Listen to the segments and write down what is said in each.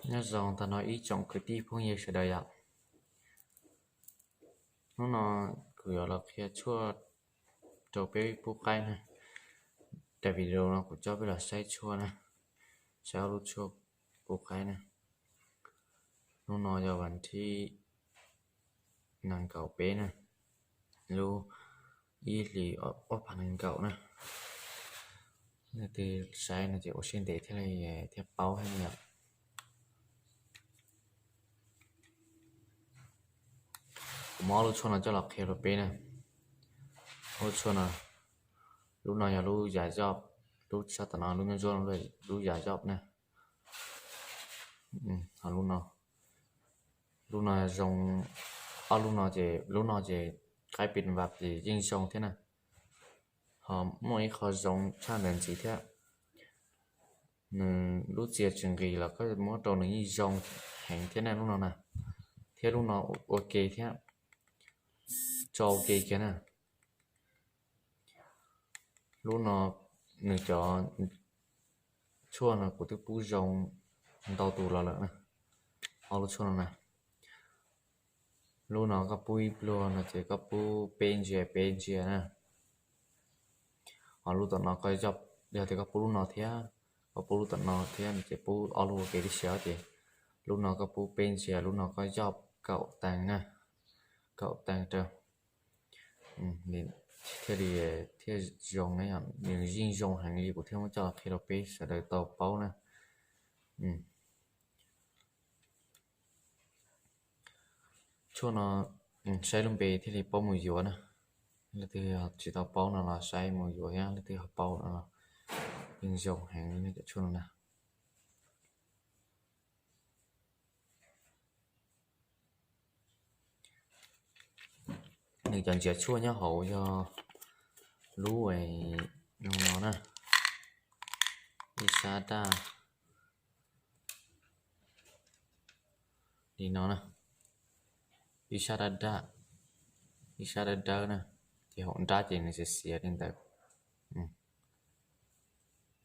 Nyob zoo tag nrho ib tsoom kwv tij phooj ywg sawv daws yom. Hnub no kuv yuav los qhia tshuaj rau peb pub qaib na. Daim video no kuv coj peb los saib tshuaj na, saib ob lub tshuaj pub qaib na. Hnub no yog vas thib nees nkaum peb na, lub ib hlis ob phav nees nkaum na. Leej twg saib no ces ua siab ntev thiaj li thiaj paub thiab yom. Kuv muab ob lub tshuaj no coj los qhia rau peb na. Ob lub tshuaj no, lub no yog lub Yas Zoj, lub sab tom no lub nyuaj ntsuab, lub Yas Zoj na. Ho lub no, lub no zoo, ob lub no ces, lub no ces qaib pis vam ces yeej zoo thiab na. Ho muaj ib qho zoo tshaj ntawd ntxiv thiab, nws lub txia tsis nqis los koj muab rau nws yeej zoo heev thiab na lub no na. Thiab lub no ua ke thiab, tso ua ke kiag na. Lub no nws cov tshuaj no kuv twb pub zoo ntau tus los lawm na. Ob lub tshuaj no na, lub no koj pub ib pluag no ces koj pub peb ntsia peb ntsia na. Ho lub tom no koj, yog tias koj pub lub no thiab, koj pub lub tom no thiab no ces pub ob lub ua ke tib si ces lub no koj pub peb ntsia, lub no koj yoj kaum teev na, kaum teev rau thiaj li thiaj zoo na, nws yeej zoo heev li kuv thiaj muab coj los qhia rau peb sawv daws tau paub na. Tshuaj no saib lub npe thiaj li paub mus yuav na. Leej twg tsis tau paub no los saib mus yuav thiab, leej twg ho paub no los yeej zoo heev li cov tshuaj no na. Nws cov ntsiav tshuaj nyob hauv yog lub no na, ib sab daj li no na, ib sab daj daj, ib sab dawb dawb na, ces hauv nrab ces nws xiav xiav li ntawd.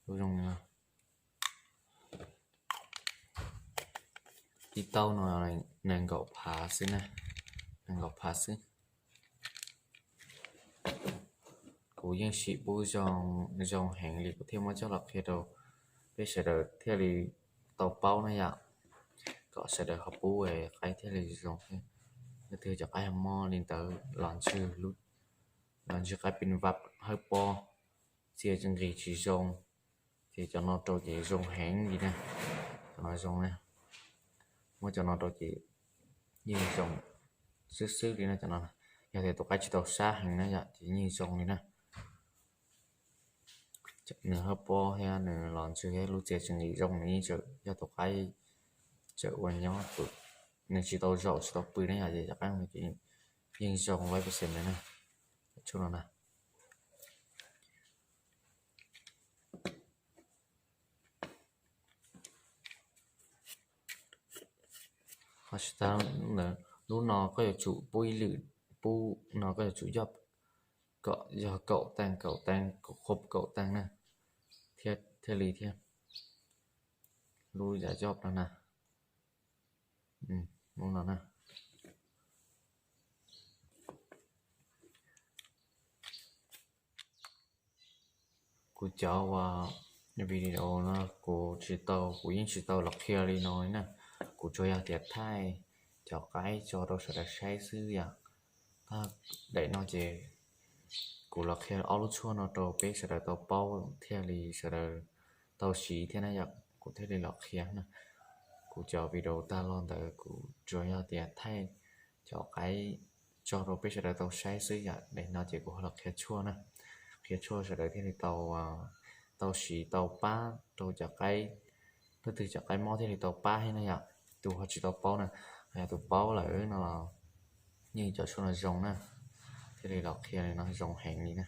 Lub zoo li no. Ib taub no nees nkaum phav xwb na, nees nkaum phav xwb. Kuv yeej sim pub zoo heev li kuv thiaj muab coj los qhia rau peb sawv daws thiaj li tau paub na yom, kom sawv daws ho pub qaib thiaj li zoo thiab. Leej twg cov qaib ho mob li ntawd los ntswg, los ntswg qaib pis vam hawb pob, txia nqis tsis zoo, ces cov no rau ces zoo heev li na. Cov no zoo na, muab cov no rau ces yeej zoo xwb xwb li na cov no. Yog tias tus qaib tsis tau sab heev na yom ces yeej zoo li na. Nws hawb pob thiab nws los ntswg thiab lub txia tsis nqis zoo, nws yeej tseem yog tus qaib tseem ua nyob, nws tsis tau zaum tsis tau pw na yom, ces cov qaib no ces yeej zoo laib percent li na. Tshuaj no na. Ho tsis tas, lub no koj yuav tsum pub ib lwm, pub no koj yuav tsum yoj kom yog kaum teev, kaum teev, kaum qhuab kaum teev na, thiaj li thiab. Lub Yas Zoj no na, lub no na. Kuv cov uas video no kuv tsis tau, kuv yeej tsis tau los qhia li no li na. Kuv tsuas yog tias thaij cov qaib tso rau sawv daws saib xwb yom. Tag daim no ces kuv los qhia ob lub tshuaj no rau peb sawv daws tau paub thiaj li sawv daws tau siv thiab na yom, kuv thiaj li los qhia na. Kuv cov video tag los ntawd kuv tsuas yog tias thaij cov qaib tso rau peb sawv daws tau saib xwb yom. Daim no ces kuv ho los qhia tshuaj na, qhia tshuaj sawv daws thiaj li tau, tau siv tau pab rau cov qaib, leej twg cov qaib mob thiaj li tau pab thiab na yom. Tus ho tsis tau paub na, yog tus paub lawm no los yeej cov tshuaj no zoo na, thiaj li los qhia li no zoo heev li na.